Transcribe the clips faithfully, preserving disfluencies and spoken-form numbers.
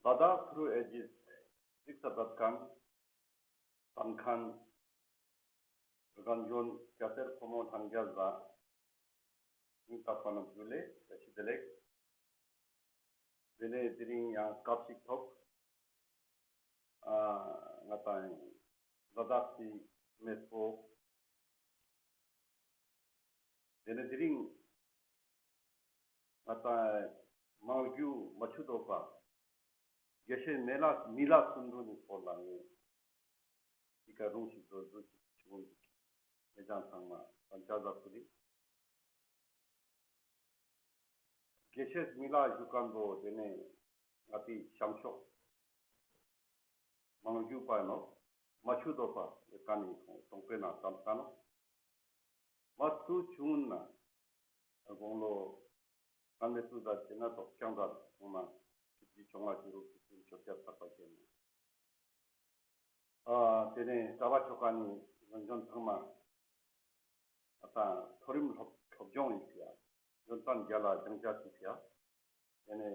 ལ་དྭགས་ཐུ་རུ་ཨེ་ཇིས་གཟིགས་ས་མཛད་མཁན་གསན་མཁན་རྒན་གཞོན་སྐྱ་སེར་ཕོ་མོ་ལྷན་རྒྱས་ལ་སྙིང་ཐག་པ་ནས་ཇུ་ལེ་བཀྲ་ཤིས་བདེ་ལེགས། དེ་ནས་དེ་རིང་ཡང་སྐབས་ཤིག་ཐོབ། ཨ་ང་དང་ལ་དྭགས་སི་མེས་པོ། དེ་ནས་དེ་རིང་ང་དང་མང་རྒྱུ་མ་ཆུ་དོ་པ། དགེ་བཤེས་མི་ལ་མི་ལ་སྐུ་མདུན་ནི་སྐོར་ལ་ངས་འདི་ཀ་རུང་ཞིག་བཟོ་བཟོ་ཞིག་བྱུང་འདུག་ངེད་ཅག་ཚང་མ་དམ་བཅའ་ཟབ་ཏུ་རིག་དགེ་བཤེས་མི་ལ་བཞུགས་མཁན་པོ་དེ་ནས་ང་ཏི་ཤམ་ཤོག་མང་རྒྱུ་པ་ནོ་མ་ཆུ་དོ་པ་ཡོད་མཁན་ནི་གཏོང་པའི་ནང་བསམ་ས་ནོ། མ་ཚུ་ཆུང་ན་དགུང་ལོ་ང་མེ་ཚུ་ད་ཅེ་ན་དོག་ཀྱང་ད་ཚང་མ་ཆུ་ཅི་ཆུང་མ་ཆུ་རུ་ཆུ་ཆུ་ཆོ་ཀྱ་ཚག་པ་ཅེ་ན། ཨ་དེ་ནས་གྲྭ་པ་ཆོ་ག་ནི་རང་བྱོན་ཚང་མ་ཨ་ད་མཐོ་རིམ་སློབ་སློབ་སྦྱོང་ཡིན་ཟེར་ཡ། ཡོན་ཏན་རྒྱ་ལ་སྦྱང་བྱ་ཞིག་ཟེར་ཡ། དེ་ནས་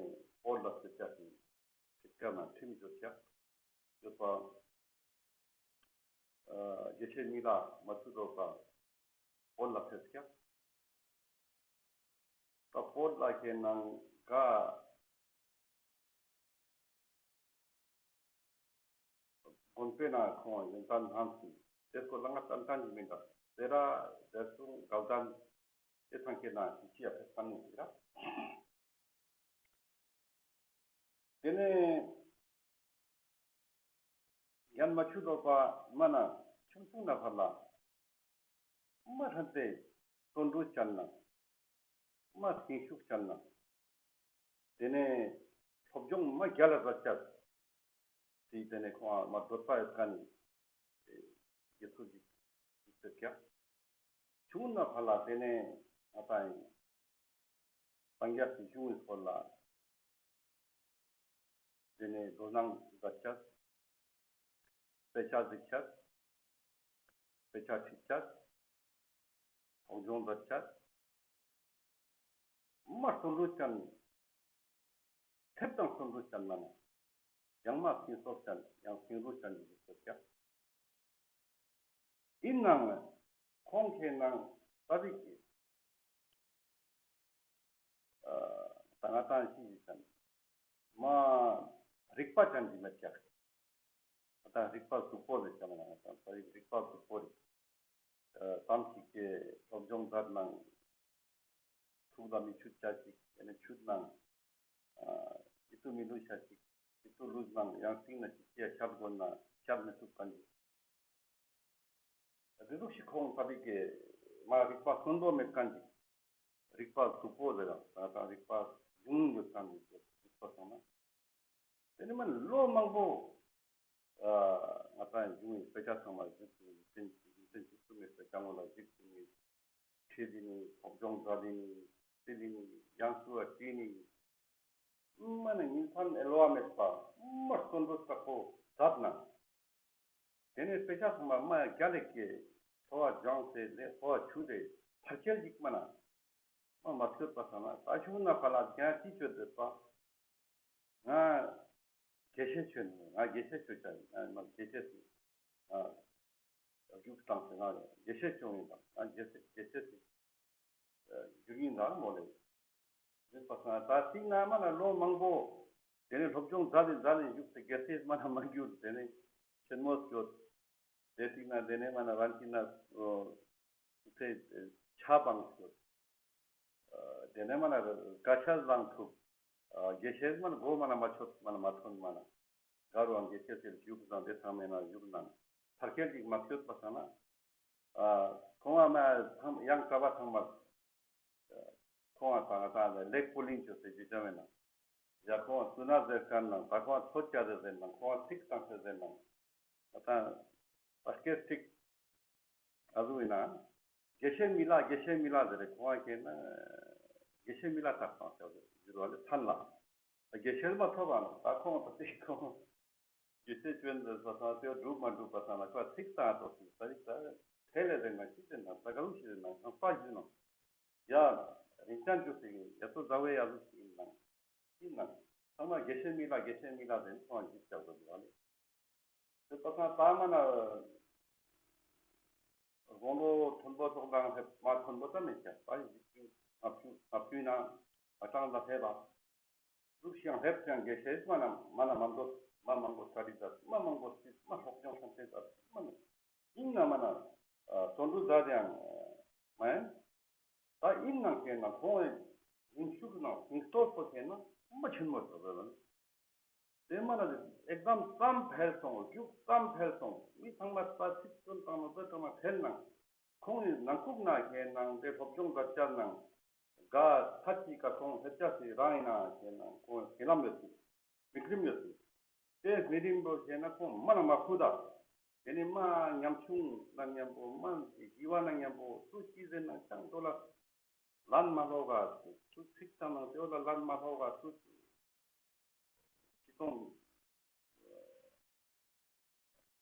བོད་ལ་སྤྱོད་བྱ་ཞིག་ཁྲིད་ཀ་ན་ཁྲིམས་བཟོ་བྱ་ཡོད་པ། ཨ་དགེ་བཤེས་མི་ལ་མ་ཆུ་དོ་པ་བོད་ལ་ཕེབས་ཀྱག་ད་བོད་ལ་ཁེ་ནང་ག་དགོན་པའི་ནང་ཁོང་ཡོན་ཏན་ལྷམ་ཞིག་དེ་སྐོར་ལ་ང་ཏན་ཏན་ཞིག་མིན་ད་དེ་ར་དེ་སུང་དགའ་ལྡན་དེ་ཚང་ཁེ་ནང་ཞིག་ཅི་ཡ་ཕེབས་ཁན་ནི་ཞིག་ར། དེ་ནས་ཡང་མ་ཆུ་དོ་པ་མ་ན་ཆུང་ཆུང་ན་ཕར་ལ་མ་ཧྲན་ཏེ་དོན་འགྲུབ་ཅན་ན་མ་སྙིང་ཤུགས་ཅན་ན་དེ་ནས་སློབ་སྦྱོང་མ་རྒྱལ་ལ་མཛད་ཅས་དེ་དེ་ནས་ཁོང་མ་འདོད་པ་ཡོད་ཁན་ནི་དགེ་ཚུལ་ཞིག་ཞིག་ཟེར་ཀྱག་ཆུང་ན་ཕར་ལ་དེ་ནས་ང་དང་སངས་རྒྱས་སི་གཞུང་གི་སྐོར་ལ་དེ་ནས་དོ་སྣང་མཛད་ཅས། དཔེ་ཆ་གཟིགས་ཅས། དཔེ་ཆ་ཁྲིད་ཅས། སློབ་སྦྱོང་མཛད་ཅས། མ་བརྩོན་འགྲུས་ཅན། ཐེབས་དང་བརྩོན་འགྲུས་ཅན་མ་ན། ཡང་མ་སྙིང་སྟོབས་ཅན་ཡང་སྙིང་རུས་ཅན་གྱི་ཡིག་ཚོགས་ཀྱང་། ཡིན་ནའང་ཁོང་ཁེ་ནང་ས་བིག་གི་ཨ་ད་ང་དང་ཅི་ཞིག་ཙམ་མ་རིག་པ་ཅན་གྱི་མེད་ཀྱག་ད་རིག་པ་གཟུགས་པོ་ལས་ཀྱང་ང་དང་ས་བིག་རིག་པ་གཟུགས་པོ་རིག་ཨ་ཙམ་ཞིག་གི་སློབ་སྦྱོང་མཛད་ནང་ཐུགས་ལ་མི་ཆུད་ཅས་ཞིག་ཨ་ནི་ཆུད་ནང་ཨ་ཡིད་དུ་མི་འོང་ཅས་ཞིག་ཡིད་དུ་ལུས་ནང་ཡང་སྟིང་ན་ཅིག་ཅི་ཡ་ཤར་དགོས་ན་ཤར་མི་ཐུབ་ཁན་ཅིག་དེ་ཟུག་ཞིག་ཁོང་ས་བིག་གི་མ་རིག་པ་གསོན་པོ་མེད་ཁན་ཅིག་རིག་པ་གཟུགས་པོ་ཟེར་ཡང་ད་ང་དང་རིག་པ་གཞུང་ཡོད་ཁན་ཅིག་རིག་པ་སོང་ན། དེ་ནི་མ་ལོ་མང་པོ་ཨ་ང་དང་གཞུང་གི་དཔེ་ཆ་ཚང་མ་བཞུགས་ཏེ་ཡིག་ཚན་ཡིག་ཚན་གཅིག་གསུམ་གྱི་དཔེ་ཆ་ངོ་ལ་བཞུགས་ཏེ་ཁྲིད་དེ་ནི་སློབ་སྦྱོང་མཛད་དེ་ནི་ཁྲིད་དེ་ནི་ཡང་སུ་བ་ཁྲིད་ནི། མ་ནི་ཉིན་མཚན་གཡེལ་བ་མེད་པ་མ་བརྩོན་འགྲུས་དྲག་པོ་མཛད་ན། དེ་ནས་དཔེ་ཆ་ཚང་མ་མ་རྒྱལ་ལ་ཀེ་འཚོ་བ་སྦྱངས་ཏེ་ལས་འཚོ་བ་ཆུད་དེ་ཕར་ཁྱེར་ཞིག་མ་ན་མ་མ་སྐྱོད་པ་སང་ན་ད་ཆུང་ན་ཕར་ལ་རྒྱལ་ཅི་སྐྱོད་དེ་པ། ང་དགེ་བཤེས་ཆོས་ནི་ང་དགེ་བཤེས་ཆོས་ཅན་ང་མ་དགེ་བཤེས་སུ་ང་རྒྱུགས་བཏང་སྟེ་ང་དགེ་བཤེས་ཆོས་ཡིན་པ་ང་དགེ་བཤེས་དགེ་བཤེས་སུ་རྒྱུགས་ཡིན་ད་མོ་ལེ། ཡོད་པ་སང་ད་ཅིག་ན་མ་ན་ལོ་མང་པོ་དེ་ནས་སློབ་སྦྱོང་མཛད་དེ་མཛད་ནས་བཞུགས་ཏེ་དགེ་བཤེས་མ་ན་མ་གྱུར་དེ་ནས་ཆེན་མོ་སྐྱོད། དེ་ཅིག་ན་དེ་ནས་མ་ན་རང་ཅིག་ན་ཨོ་ཚེ་ཆ་བང་སྐྱོད། ཨ་དེ་ནས་མ་ན་བཀའ་ཆ་བླང་ཐུབ། ཨ་དགེ་བཤེས་མ་ན་མགོ་མ་ན་མ་ཆོད་མ་ན་མ་ཐོན་མ་ན་ག་རུའང་དགེ་བཤེས་སུ་བཞུགས་ན་དེ་ཚང་མའི་ནང་བཞུགས་ན་ཕར་ཁྱེར་ཅིག་མ་སྐྱོད་པ་སང་ན། ཨ་ཁོང་ང་མ་ཚང་ཡང་གྲྭ་པ་ཚང་མ་ཁོང་ང་ད་ང་ད་ལེགས་པོ་ལིང་ཅོས་ཏེ་ཇི་ཅང་མེད་ན། ཡ་ཁོང་ང་སུ་ན་ཟེར་ཁན་ནང་ད་ཁོང་ང་ཐོ་ཅ་ཟེར་ཟེར་ནང་ཁོང་ང་ཚིག་བཏང་ཟེར་ཟེར་ནང་ད་ད་སྐད་ཚིག་ཨ་ཟུག་ཡིན་ན། དགེ་བཤེས་མི་ལ་དགེ་བཤེས་མི་ལ་ཟེར་རེ་ཁོང་ང་ཁེ་ན་དགེ་བཤེས་མི་ལ་ཐག་བཏང་ཟེར་ཟེར་བ་ལེ་ཐན་ལ། དགེ་བཤེས་མ་ཐོབ་པ་ནོ་ད་ཁོང་ད་ཅིག་ཁོང་། དགེ་བཤེས་ཆོས་འདི་ས་སང་དེ་སྒྲུབ་མ་སྒྲུབ་པ་སང་ན་ཁོ་ཚིག་བཏང་ཏོ་ཞིག་ས་ཞིག་ད་ཐེ་ལེ་རེ་ན་ཅི་ཟེར་ན་ས་ག་ལུ་ཞིག་རེ་ན་ཁང་པ་ཞིག་ནོ། ཡ་རིན་ཅན་ཅོ་ཞིག་ཡ་ཚོ་ཟ་བའི་ཡ་ལུ་ཞིག་ཡིན་ན་ཡིན་ན་ ཚང་མ་དགེ་བཤེས་མི་ལ་དགེ་བཤེས་མི་ལ་ཟེར་ཁོང་ཞིག་ཆགས་པ་འདུག་ཨ་ལེ། དེ་པ་སང་ད་མ་ན་དགུང་ལོ་མཐོན་པོ་ཚོགས་དང་ཧེ་མ་མཐོན་པོ་ཙམ་མེད་ཀྱང་ད་བཞི་བཅུ་ལྔ་བཅུ་ལྔ་བཅུའི་ནང་ང་གྲངས་ལ་ཕེབས་པ། འདུག་ཤིང་ལེབ་ཀྱང་དགེ་བཤེས་མ་ན་མ་ན་མང་པོ་མ་མང་པོ་ས་རི་མཛད། མ་མང་པོ་སྲིད་མ་སློབ་སྦྱོང་སོང་ཚེ་མཛད་མ་ན་ཡིན་ན་མ་ན་བརྩོན་འགྲུས་མཛད་ཡང་མ་ཡིན། ད་ཡིན་ནང་ཁེ་ན་ཁོང་ངི་ཉིན་ཤུགས་ནང་ཉིན་སྟོབས་པོ་ཁེ་ན་མ་ཆེན་མོ་ཟེར་བ་ལ། དེ་མ་ན་ཨེག་དམ་ཙམ་འཕེལ་སོང་། རྒྱུགས་ཙམ་འཕེལ་སོང་། མི་ཚང་མ་ད་ཚིག་སྐྱོན་བཏང་ནོ་དེ་ཚང་མ་འཕེལ་ནང་ཁོང་ངི་ནང་ཁུག་ན་ཁེ་ནང་དེ་སློབ་སྦྱོང་མཛད་ཅན་ནང་ག་ཚད་ཅིག་ག་ཁོང་ཧེ་ཅ་སི་རང་ཡིན་ན་ཁེ་ནང་ཁོང་ཧེ་ལམ་ཡོད་ཅིག་མིག་རིམ་ཡོད་ཅིག་དེ་མིག་རིམ་པོ་ཁེ་ན་ཁོང་མ་ན་མ་ཁུ་ད། དེ་ནི་མ་ཉམ་ཆུང་ན་མཉམ་པོ་མ་ཞི་བ་ན་མཉམ་པོ་སུ་ཅི་ཟེར་ན་ཅང་དོ་ལ་ལན་མ་ལོག་ག་སུ་ཚིག་ཙམ་ནང་དེ་བོ་ལ་ལན་མ་ལོག་ག་སུ་ཅི་གཏོང་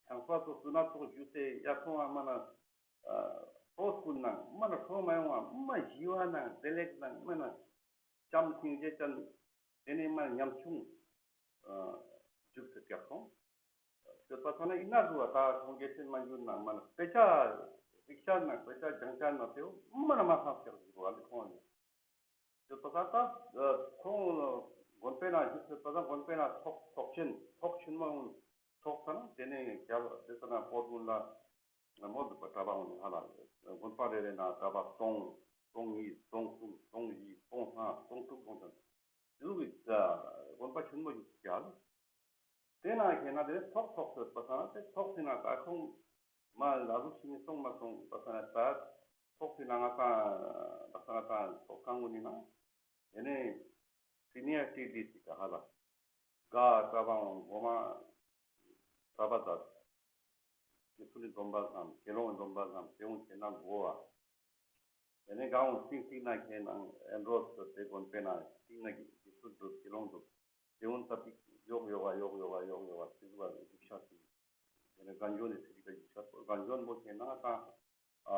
ཆང་ས་ཚོ་སུ་ན་ཚོགས་ཞུ་སྟེ་ཡ་ཁོང་ཨ་མ་ན་ཨ་ཧོ་སྐུ་ན་མ་ན་ཧྲོ་མ་ཡོང་བ་མ་ཞི་བ་ན་བདེ་ལེགས་ན་མ་ན་བྱམས་སྙིང་རྗེ་ཅན་དེ་ནས་མ་ཉམ་ཆུང་ཨ་འཇུག་སེ་སྐྱག་སོང་། ཡོད་པ་ཚ་ན་ཡིན་ན་རུ་བ་ད་ཁོང་དགེ་བཤེས་མ་འགྱུར་ན་མ་ན་དཔེ་ཆ་རིག་ཤ་ན་དཔེ་ཆ་སྦྱང་ཤ་ན་དེ་མ་ན་མ་ཧང་སྐྱག་ཞིག་བ་ལེ་ཁོང་ཡིན། ཡོད་པ་ད་ད་ཁོང་དགོན་པའི་ནང་བཞུགས་ཡོད་པ་ད་དགོན་པའི་ནང་ཚོགས་ཚོགས་ཆེན་ཚོགས་ཆེན་མོ་ཡོང་ཚོགས་ས་ན་དེ་ནས་རྒྱབ་དེ་ས་ན་པོ་ཏུན་ལ་མོ་འདུག་པ་གྲྭ་པ་འོང་ཧ་ལ་དགོན་པ་རེ་རེ་ན་གྲྭ་པ་སྟོང་སྟོང་གཉིས་སྟོང་གསུམ་སྟོང་བཞི་སྟོང་ལྔ་སྟོང་དྲུག་སྟོང་ཐམ་དེ་ཚོ་གི་དགོན་པ་ཆེན་མོ་ཞིག་བརྒྱབ། དེ་ན་ཁེ་ན་དེ་ཚོགས་ཚོགས་སུ་པ་ས་ན་དེ་ཚོགས་ཟིན་ན་ད་ཁོང་མ་ལ་ལུགས་ཤིག་ནི་སོང་མ་སོང་པ་ས་ན་ད་ཚོགས་ཟིན་ན་ང་ཏང་ད་ས་ན་ད་ཚོགས་ཁང་ངོ་ནི་ན་དེ་ནས་སི་ནི་ཡར་ཊི་ལི་ཞིག་ག་ཧ་ལ་ག་གྲྭ་པ་འོང་གོ་མ་གྲྭ་པ་ད་དེ་ཚུལ་ལི་སྡོམ་པ་བསམ་དགེ་སློང་སྡོམ་པ་བསམ་དེ་འོང་ཁེ་ན་གོ་བ། དེ་ནས་གང་འོང་སྟིང་སྟིང་ན་ཁེ་ནང་ཨེན་རོས་སུ་དེ་དགོན་པའི་ནང་སྟིང་ན་གི་དེ་ཚུལ་འདུག་དགེ་སློང་འདུག་དེ་འོང་ས་ཏིག་ཡོག་ཡོག་ག་ཡོག་ཡོག་ག་ཡོག་ཡོག་ག་ཚིག་བ་ལ་འཇུག་ཤ་ཞིག་དེ་ནས་རྒན་གཞོན་ནི་ཚིག་ག་འཇུག་ཤ་རྒན་གཞོན་མོ་ཁེ་ན་ང་ཏང་ཨ་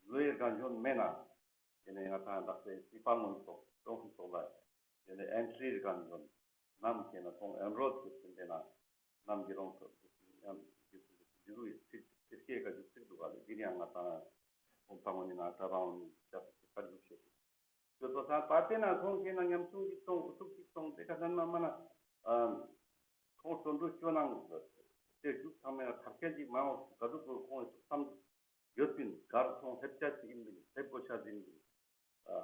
ལོའི་རྒན་གཞོན་མེ་ན། དེ་ནས་ང་ཏང་བདག་པོའི་སི་པང་ངོ་ནི་ཚོགས་ཀྲོང་ཧི་ཚོགས་ལ། དེ་ནས་ཨེན་ཊྲི་རྒན་གཞོན་ནམ་ཁེ་ན་ཁོང་ཨེན་རོས་ཀྱི་ཚུལ་དེ་ན་ནམ་གྱི་རོང་ཚོ་ནམ་གྱི་རུ་ཡི་ཚིག་ཚིག་སྐད་ཀ་འཇུག་ཚིག་འདུག་ག་ལེ་དེ་ནས་ང་ཏང་ཁོང་པང་ངོ་ནི་ན་གྲྭ་པང་ངོ་ནི་ཆ་ཚིག་ཁ་འཇུག་ཤེས། ཡོད་པ་སང་ད་དེ་ན་ཁོང་ཁེ་ན་ཉམ་ཆུང་གི་སོང་འུ་ཐུག་གི་སོང་དེ་ཀ་ལྷན་མ་མ་ན་ཨ་ཁོང་བརྩོན་འགྲུས་ཅོ་ནང་དེ་རྒྱུག་ཚང་མའི་ཐར་མཁན་ཅིག་མ་འོང་ག་ཟུག་གོ་ཁོང་ཐུགས་བསམ་ཡོད་པིན་གར་ཁོང་ཧེབ་ཆ་ཅིག་ཡིན་པིན་ཧེབ་གོ་ཆ་ཟིན་པིན་ཨ་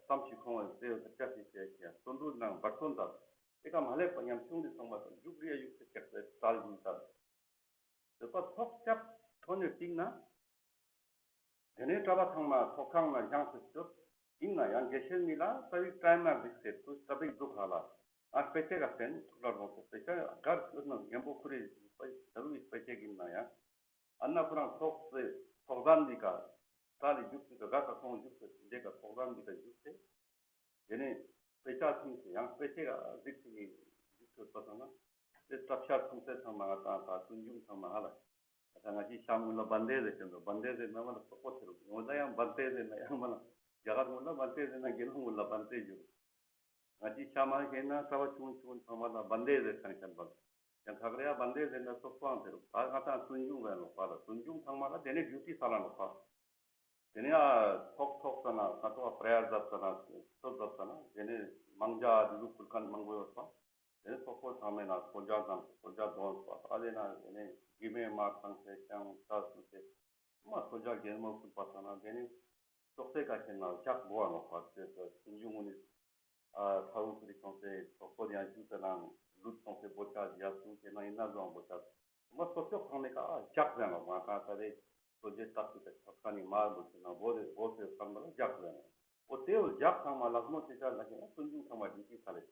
བསམ་ཞིག་ཁོང་དེ་ཧེབ་ཆ་ཅིག་བྱས་ཀྱང་བརྩོན་འགྲུས་ནང་འབད་བརྩོན་དང་དེ་ཀ་མ་ལེགས་པ་ཉམ་ཆུང་གི་སོང་མ་སོང་རྒྱུག་རེ་ཡུག་སེ་ཀྱག་སེ་དལ་གྱིས་དལ། ཡོད་པ་ཚོགས་བཅར་ཐོན་ནས་གཅིག་ན། དེ་ནས་གྲྭ་པ་ཚང་མ་ཚོགས་ཁང་ལ་བཞེངས་སུ་བཅུག་ཡིན་ན་ཡང་དགེ་བཤེས་མི་ལ་རྩ་བའི་ཊའིམ་མར་གཟིགས་ཏེ་ཚུར་ལྟ་བུའི་འདུག་ཧ་ལ། ཨ་དཔེ་ཆ་ག་བསྟན་ཐུགས་ལ་རོགས་སོ་དཔེ་ཆ་གར་ཡོད་ན་མཉམ་པོ་ཁུར་རེ་ལྟ་བུའི་དཔེ་ཆ་ཡིན་ན་ཡང་། ཨ་ན་ཁོ་རང་ཚོགས་སེ་ཚོགས་ཟམ་འདི་ག་ཏ་ལི་བཞུགས་སེ་ག་ཁོང་བཞུགས་སེ་འདི་ག་ཚོགས་ཟམ་འདི་ག་བཞུགས་སེ། དེ་ནས་དཔེ་ཆ་ཐིང་སེ་ཡང་དཔེ་ཆ་ག་གཟིགས་སེ་ནི་བཞུགས་སེ་པ་སང་ན། དེ་གྲྭ་ཤག་ཆུང་ཚེ་ཚང་མ་ང་ཏང་ད་བཙུན་ཆུང་ཚང་མ་ཧ་ལ། ད་ང་ཅི་ཤམ་གུན་ལ་བན་དེ་ཟེར་ཅན་དུ་བན་དེ་ཟེར་ན་མ་ལ་སོག་པོ་ཟེར་རུ་ཡོང་ད་ཡང་བན་དེ་ཟེར་ན་ཡང་མ་ལ་རྒྱ་གར་གུན་ལ་བན་དེ་ཟེར་ན་དགེ་སློང་གུན་ལ་བན་དེ་ཟེར། ང་ཅི་ཤམ་ཧ་ཁེ་ན་གྲྭ་པ་ཆུང་ཆུང་ཚང་མ་ལ་བན་དེ་ཟེར་ཁན་ཁན་བན། ཡང་ཁག་རེ་ཡ་བན་དེ་ཟེར་ན་སོག་པོའང་ཟེར་རུ་ད་ང་ཏང་བཙུན་ཆུང་ཟེར་ནོག་པ་ལ་བཙུན་ཆུང་ཚང་མ་ལ་དེ་ནས་ཌིའུ་ཊི་སལ་ནོག་པ། དེ་ནས་ཨ་ཚོགས་ཚོགས་ས་ན་ང་ཏོ་པྲེ་ཡར་མཛད་ས་ན་ཚོགས་མཛད་ས་ན་དེ་ནས་མང་ཇ་དེ་ཟུག་ཕུལ་མཁན་མང་པོ་ཡོད་པ། དེ་ནས་ཚོགས་པོ་ཚང་མའི་ནང་ཚོ་ཇ་བཟང་ཚོ་ཇ་འདོན་པ་ཨ་དེ་ན་དེ་ནས་དགེ་མེད་མ་ཚང་སེ་ཀྱང་ད་སུ་སེ་མ་ཚོ་ཇ་རྒྱལ་མོ་ཕུལ་པ་ས་ན་དེ་ནས་ཚོགས་སེ་ཀ་ཁྱེད་ན་ཇག་བོ་ཨ་ནོག་པ་ཚོས་ཚོ་ཆུང་ཆུང་ངུ་ནས། ཨ་ཁ་བུ་ཁུ་རི་སོང་སེ་ཚོགས་པོ་ཡང་ཞུ་ས་ནང་ལུད་སོང་སེ་བོ་ཆ་ཡ་སུ་ཁྱེད་ན་ཡིན་ན་བཟང་བོ་ཆ་མ་སོ་སོ་ཚང་མའི་ཀ་ཨ་ཇག་ཟེར་ནོག་མ་ཁ་ས་རེ་སོ་ཇེ་སྟག་ཅིག་ད་ཆ་ཁ་ནི་མ་བོ་ཆེ་ན་བོ་རེ་བོ་སེ་ཚང་མ་ལ་ཇག་ཟེར་ནོག་འོ་དེ་བོ་ཇག་ཚང་མ་ལག་མོ་ཆེ་ཆ་ལ་ཁྱེད་ན་སུན་ཇུང་ཚང་མ་ཌིའུ་ཊི་ཁ་ལེ་ཆ་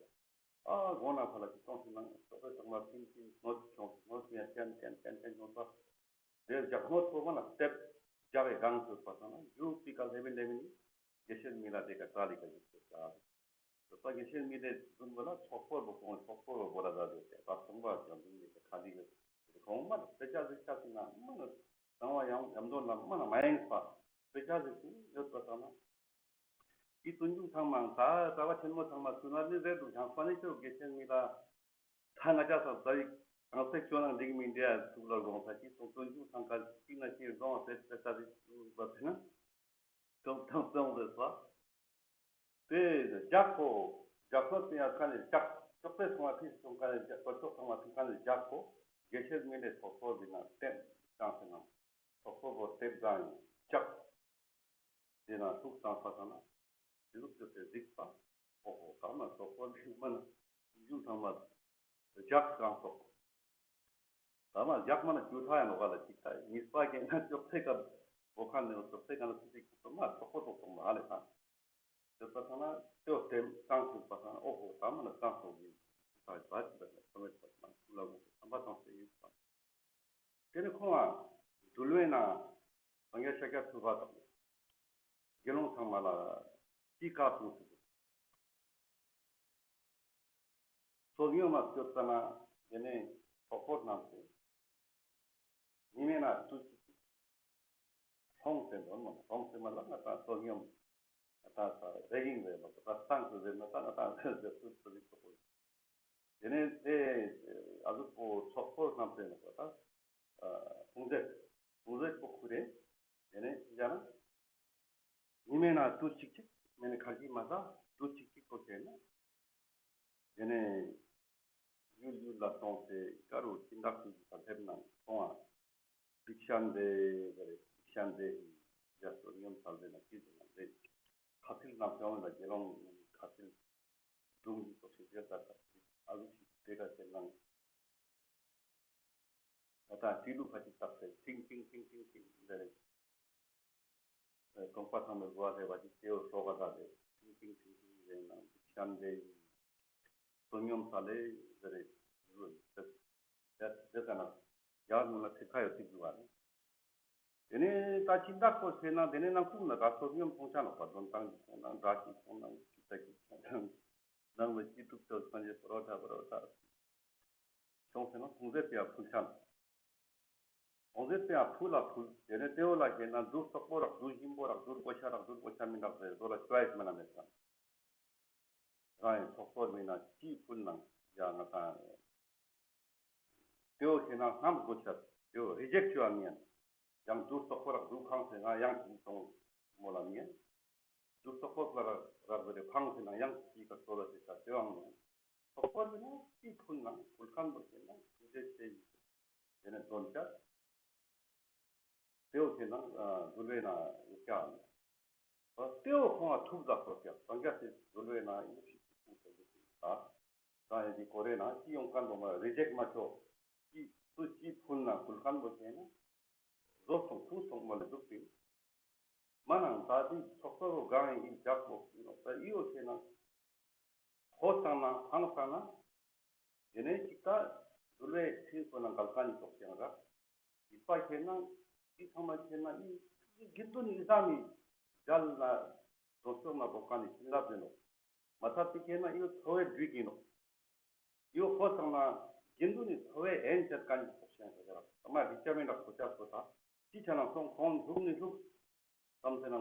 ཨ་དགོང་ན་ཕ་ལ་ཅི་གཏོང་ཤི་ན་སོ་སོ་ཚང་མ་ཕིན་ཕིན་སྣོད་ཆོང་སྣོད་ཕིན་ཡ་ཅན་ཅན་ཅན་ཅན་ཆོང་ས། དེ་རྒྱག་ནོ་ཚོ་མ་ན་སྟེབ་རྒྱག་གི་གང་ཚོད་པ་སང་ན་རྒྱུ་པི་ཀ་ལེ་མི་ལེ་མི་ནི་དགེ་བཤེས་མི་ལ་དེ་ཀ་ཏྲ་ལི་ཀ་ཡུག་ཚོད་ཀ་ད་དགེ་བཤེས་མི་ལེ་ཟུན་པ་ལ་ཚོགས་འཁོར་བོ་ཁོང་ཚོགས་འཁོར་བོ་བོ་ལ་ཟ་ཟེར་ཏེ་ད་ཚོང་པ་ཀྱང་ཟུན་ནི་ཀ་ཁ་ལི་ཀ་ཁོང་མ་ན་དཔེ་ཆ་ཟིག་ཆ་ཟིག་ན་མ་ན་གསང་བ་ཡང་ཡམ་དོན་ལ་མ་ན་མ་ཡེངས་པ་དཔེ་ཆ་ཟིག་ཡོད་པ་སང་ན། ཅི་བཙུན་ཆུང་ཚང་མའང་ད་གྲྭ་པ་ཆེན་མོ་ཚང་མ་སུ་ན་ནི་རེད་འདུག་ཀྱང་སྤ་ནི་ཆོས་དགེ་ཆེན་མི་ལ་ད་ང་ཅག་ཚང་ད་ཡིག་གང་ཚེ་ཁྱོད་རང་འགྲིག་མི་འདྲ་ཐུགས་ལ་དགོངས་ས་ཅི་སོང་བཙུན་ཆུང་ཚང་ཀ་ཅིག་ན་ཅི་རྫོང་བ་ཟེར་ཟེར་ས་རེད་འདུག་པ་དེ་ན་ཅོང་ཐང་ཅོང་ཟེར་ས། དེ་རྒྱག་གོ་རྒྱག་ས་དེ་ཡང་ཁ་ནས་རྒྱག་ཅོག་པའི་སོང་བ་ཕི་སོང་ཁ་ནས་རྒྱག་པ་ཅོག་ཚང་མ་ཕི་ཁ་ནས་རྒྱག་གོ་དགེ་ཆེན་མི་ལས་ཚོགས་གཙོ་འདི་ན་བསྟན་ཀྱང་ཟེར་ན་ཚོགས་གཙོ་བོ་དེབ་གང་ཡིན་རྒྱག་དེ་ན་ཐུགས་བསམ་པ་ས་ན་དེ་ཟུག་ཅོས་ཏེ་གཟིགས་པ། ཨོ་ཧོ་ད་མ་ཚོགས་པ་འདི་མ་ན་ཡུམ་ཚང་མ་རྒྱག་གང་སོགས། ད་མ་རྒྱག་མ་ན་རྒྱུ་ཐ་ཡང་ནོ་ག་ལ་ཅིག་ཐ་ཉིས་པ་གན་ན་ཅོག་ཚེ་ཀ་བོ་ཁ་ནེ་ཅོག་ཚེ་ཀ་ན་ཚེ་ཚེ་ཀ་མ་ཚོགས་པ་ཏོག་ཏོག་མ་ཧ་ལེ་ཐང་། དེ་པ་ཐ་ན་ཅོག་དེ་ཙང་ཚུགས་པ་ཐ་ན་ཨོ་ཧོ་ད་མ་ན་ཙང་སོགས་ཡིན་ཐ་ད་ཅི་ད་ཐ་ན་ཅི་པ་ཐ་ན་ཀུ་ལ་གུ་ཐམ་པ་ཙང་སེ་ཡིན་ཐ། དེ་ནི་ཁོང་ལ་འདུལ་བའི་ནང་སངས་རྒྱས་ཤཱཀྱ་ཐུབ་པ་དང་དགེ་སློང་ཚང་མ་ལ་ཅི་བཀའ་གསུངས་ཏེ་འདུག་བསོད་སྙོམས་མ་སྐྱོད་ཙ་ན་དེ་ནས་ཚོགས་འཁོར་རྣམས་ཏེ་ཉི་མའི་ནང་དུས་གཅིག་ལྷོང་སྟེ་འདོན་མོ་ལྷོང་སྟེ་མ་ལ་ང་ཏང་བསོད་སྙོམས་ང་ཏང་ས་རེ་ཡིན་རེ་མ་ཏང་སྟངས་སུ་རེ་མ་ཏང་ང་ཏང་རེ་སུ་སུ་རིག་ཏོ་ཀོ། དེ་ནས་དེ་ཨ་ཟུག་པོ་ཚོགས་འཁོར་རྣམས་ཏེ་ནོ་ཀོ་ད་ཕུང་ཟད་ཕུང་ཟད་པོ་ཁུ་རེ། དེ་ནས་ཅི་ཟེར་ན་ཉི་མའི་ནང་དུས་གཅིག་ཅིག་མེ་ནི་ཁར་གྱིས་མ་ཟ་དུས་གཅིག་ཅིག་པོ་བྱས་ན། དེ་ནས་ཡུལ་ཡུལ་ལ་སོང་སྟེ་ཀ་རུ་སྦྱིན་བདག་ཅིག་གི་ས་ཕེབས་ན་སོང་བ། ཕིག་ཤན་དེ་ག་རེ་ཕིག་ཤན་དེ་ཡ་བསོད་སྙོམས་ཚལ་དེ་ན་ཅི་དེ་ན་རེད། ཁ་ཚིལ་རྣམས་ཡོང་ལ་དགེ་སློང་ཁ་ཚིལ་སྒྲུང་གི་ཐོག་ཏུ་བསྡད་ད་ད་ཨ་ཟུག་ཅིག་དེ་ག་ཟེར་ན། ད་ལྟ་སྤྲེལ་ལུག་ཁ་ཅིག་བཏགས་ཏེ་ཏིང་ཏིང་ཏིང་ཏིང་ཏིང་ཟེར་རེད། གྲོང་པ་ཚང་མའི་འགོ་བ་རེ་བ་ཅིག་དེའོ་སྲོག་ག་ད་རེད་ཏིང་ཏིང་ཏིང་ཏིང་ཟེར་ན་ཤམ་དེ་བསོད་སྙོམས་ས་ལེ་ཟེར་རེད་ཟེར་རེད་ཟེར་ན་ཡར་ནུ་ལ་ཐེབས་ཁ་ཡོད་ཅིག་འདུག་ག་རེད། དེ་ནས་ད་ཅི་འདྲ་ཁོ་ཟེར་ན་དེ་ནས་ནང་ཁུག་ན་ད་བསོད་སྙོམས་ཕུང་ཆ་ནོག་པ་དོན་ཐང་གི་ཕུང་ན་འདྲ་ཞིག་ཕུང་ན་ཅི་ད་ཅིག་ཕུང་ན་ནང་ལ་ཅི་ཐུབ་ཐོབ་སངས་རྒྱས་པ་རོ་ད་པ་རོ་ད། ཁྱོང་ཟེར་ན་ཁུང་ཟེར་ཏེ་ཡང་ཕུལ་ཆ་ནོག་ཁུང་ཟེར་ཏེ་ཡང་ཕུལ་ལ་ཕུལ། དེ་ནས་དེའོ་ལ་ཁེ་ན་རྡུལ་སོག་པོ་རག་རྡུལ་ཞིམ་པོ་རག་རྡུལ་གོ་ཆ་རག་རྡུལ་གོ་ཆ་མི་རག་ཟེར་དོ་ལ་ཅོའི་སི་མ་ན་མེད་ཙང་། རང་ཡང་ཚོགས་གཙོ་མི་ན་ཅི་ཕུལ་ནང་ཡ་ང་ཏང་དེའོ་ཁེ་ན་ཧམ་གོ་ཆ་དེའོ་རི་ཇེག་ཅོ་ཨ་མི་ཡན། ཡང་རྡུལ་སོག་པོ་རག་རྡུལ་ཁང་ཟེར་ན་ཡང་ཅི་སོང་མོ་ལ་མི་ཡན། རྡུལ་སོག་པོ་ལ་རག་རག་ཟེར་ཁང་ཟེར་ན་ཡང་ཅི་ག་ཚོ་ལ་ཟེར་ས་དེའོ་ཨང་མི་ཡན། ཚོགས་པ་ནི་ཅི་ཕུལ་ན་ཕུལ་ཁན་པོ་ཟེར་ན་ཕུལ་ཏེ་ཟེར་ཡིན། དེ་ནས་དོན་བྱ། དེའོ་ཁེ་ན་འདུལ་བའི་ནང་ཡོད་ཀྱང་། དེའོ་ཁོང་ལ་ཐུགས་ལ་ཁོ་ཀྱང་སངས་རྒྱས་སི་འདུལ་བའི་ནང་ཡོད་ཞིག་ཐུགས་ལ་ཡོད་ཞིག་ད། ད་ཡ་དེ་ཀོ་རེ་ན་ཅི་ཡོང་ཁན་པོ་མ་རི་ཇེག་མ་ཆོག་ཅི་སུ་ཅི་ཕུལ་ན་ཕུལ་ཁན་པོ་ཟེར་ན། བཟོ་སོང་ཐུང་སོང་མ་ལ་འདུག་སྟེ། མ་ནང་ད་དེ་ཚོགས་གཙོ་རུ་གང་ཡིན་ཡིན་རྒྱག་པོ་ཡིན་ནོ་ད་ཨི་ཡོ་ཁེ་ན། ཧོ་སང་ན་ཧང་སང་ན། དེ་ནས་ཅིག་ད་འདུལ་བའི་ཚིག་ཁོ་ན་འགལ་ཁན་ནི་ཚོགས་ཀྱང་ར། ཡིད་པ་ཁེ་ན་ཨི་ཚང་མ་ཁེ་ན་ཨི་དགེ་འདུན་ནི་ཨི་ཟ་མི་རྒྱལ་ན་དོན་ཚོགས་ན་འགོག་ཁན་ནི་བྱིན་རླབས་ཡིན་ནོ། མ་ཚད་དེ་ཁེ་ན་ཨི་འཚོ་བའི་བདུད་ཡིན་ནོ། ཡོ་ཧོ་སང་ན་དགེ་འདུན་ནི་འཚོ་བའི་ཨེན་བྱེད་ཁན་ནི་ཚོགས་ཤིང་ཟེར་ར། ཨ་མ་རི་ཅ་མི་འདྲ་ཁོ་ཅག་ཁོ་ད་ཅི་ཆ་ན་སོང་ཁོང་ལུག་ནི་ལུག་བསམ་ཚེ་ན་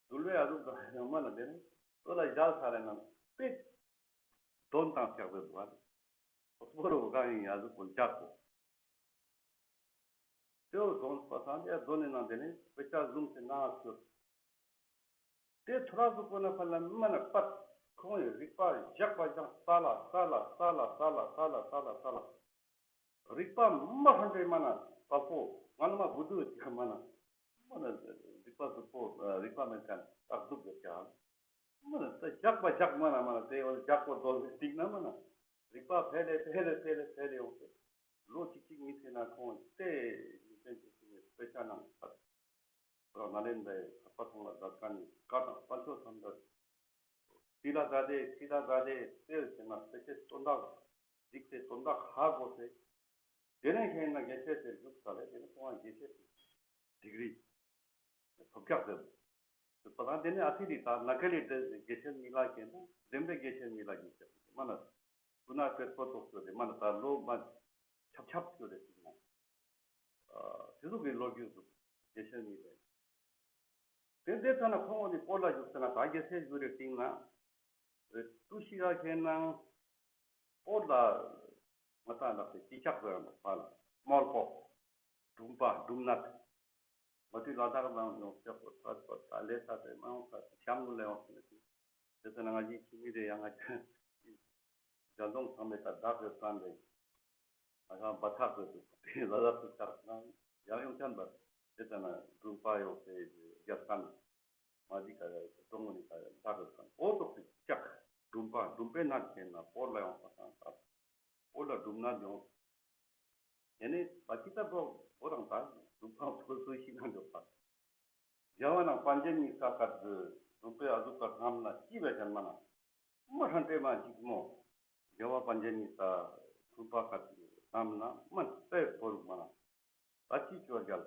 འདུལ་བའི་ཨ་ཟུག་དང་ཡང་མ་ན་དེ་ནི་ལོ་ལ་ཞལ་ཚ་རེ་ན་པེ་དོན་དང་ཆགས་པའི་བུ་ཨ་ལོ་སྤོ་རོ་གང་ཡིན་ཨ་ཟུག་པོ་འཇག་གོ། དེའོ་དོན་པ་སང་དེ་དོན་ནི་ནང་དེ་ནི་དཔེ་ཆ་བཟུང་སྟེ་ན་ཁྱོད། དེ་ཐོ་ར་ཟུག་པོ་ན་ཕར་ལ་མ་ན་པད་ཁོང་ཡི་རིག་པ་བཞག་པ་བཞག་ས་ལ་ས་ལ་ས་ལ་ས་ལ་ས་ལ་ས་ལ། རིག་པ་མ་ཧན་ཏེ་མ་ན་དཔའ་པོ་ང་ལ་མ་བུ་དུ་ཅི་མ་ན་མ་ན་རིག་པ་ཟུག་པོ་རིག་པ་མེད་ཁན་ཨག་སྡུག་ཡོད་ཀྱང་། མ་ན་ད་བཞག་པ་བཞག་མ་ན་མ་ན་དེ་འོ་བཞག་པོ་དོ་སྟིང་ན་མ་ན་རིག་པ་འཕེལ་ལེ་འཕེལ་ལེ་འཕེལ་ལེ་འཕེལ་ལེ་ཡོང་སྟེ་ལོ་གཅིག་གཅིག་གཉིས་ཟེར་ན་ཁོང་དེ་ཉིས་སྟོན་གྱི་ཚེ་ནི་དཔེ་ཆ་ནང་ཁ་རང་ནཱ་ལེནྡྲའི་ཚགས་པར་ཁང་ལ་མཛད་ཁན་ནི་བཀའ་དང་དཔལ་འཁྱོག་ཐམས་ཅད་ཁྲིད་ལ་མཛད་དེ་ཁྲིད་ལ་མཛད་དེ་དཔེ་ཟེར་ན་དཔེ་ཆའི་དོན་དག་རིག་སྟེ་དོན་དག་ཧ་གོ་སྟེ། དེ་ནས་ཁེ་ན་དགེ་བཤེས་དེ་བཞུགས་ས་ལས་དེ་ནས་ཁོང་ང་དགེ་བཤེས་སི་ཌིག་རི་ཐོབ་རྒྱག་ཟེར། དེ་ནས་ཨ་ཐི་རི་ད་ན་ཁེ་ལི་དེ་དགེ་བཤེས་མི་ལ་ཁེ་ན་དེན་པའི་དགེ་བཤེས་མི་ལ་དགེ་བཤེས་མ་ན་སུ་ན་དཔེ་ཚོ་ཐོག་ཚོ་དེ་མ་ན་ད་ལོ་མ་ཆབ་ཆབ་ཚོ་དེ་ཞིག་ན་དེ་ཟུག་གི་ལོ་རྒྱུས་ཟུག་དགེ་བཤེས་མི་དེ། དེ་དེ་ཙ་ན་ཁོང་ངོ་ནི་སྤོ་ལ་བཞུགས་ཙ་ན་ད་རྒྱལ་སྲས་བཞུགས་རེ་སྟིང་ན། ཏུ་ཤི་ག་ཁེ་ན་སྤོ་ལ་ང་ཏང་ལག་ཏུ་ཅི་ཆག་ཟེར་ན་ཕ་ལ་སྨོལ་པོ། སྦྲུམ་པ་སྦྲུམ་ནད། མ་ཏི་ལ་དྭགས་ནང་ཡོང་ཆག་པོ་ཚ་ཚ་ད་ལེ་ཚ་དེ་མ་ཡོང་ཚ་ཤམ་ལ་ཡོང་ཚ་ནི། དེ་ཙ་ན་ང་ཅི་ཁྱི་མི་རེ་ཡང་ང་ཅི་ཇ་འདོང་ཚང་མེད་ད་བདག་གི་ཙམ་རེ། ང་ཚང་བ་ཐག་གི་ལ་ལ་སུ་ཆག་ན་ཡང་ཡོང་ཆན་པ། དེ་ཙ་ན་སྦྲུམ་པ་ཡོང་སེ་རྒྱ་ཁན། མ་ཅི་ག་རེ་ཀྲོང་ངོ་ནི་ག་རེ་ད་རེ་ཁན་འོ་ཏོག་སི་ཆག་སྦྲུམ་པ་སྦྲུམ་པའི་ནད་ཁེ་ན་སྤོ་ལ་ཡོང་ས་ཁན་ད་སྤོ་ལ་སྦྲུམ་ནད་ཡོང་། དེ་ནས་བ་ཅི་ད་བོ་བོ་རང་ད་སྦྲུམ་པ་སྤོ་སུ་ཤི་ན་འགྲོ་པ། རྒྱལ་བ་ནང་པཎ་ཆེན་གཉིས་ཀ་ཀ་ཏུ་སྦྲུམ་པའི་ཨ་ཟུག་ཀ་ཐམ་ན་ཅི་བས་ཁན་མ་ན་མ་ཧྲན་ཏེ་མ་ཅིག་མོ། རྒྱལ་བ་པཎ་ཆེན་གཉིས་ཀ་སྦྲུམ་པ་ཀ་ཐམ་ན་མ་ཏེ་བོ་རུག་མ་ན། ད་ཅི་ཅོ་རྒྱལ།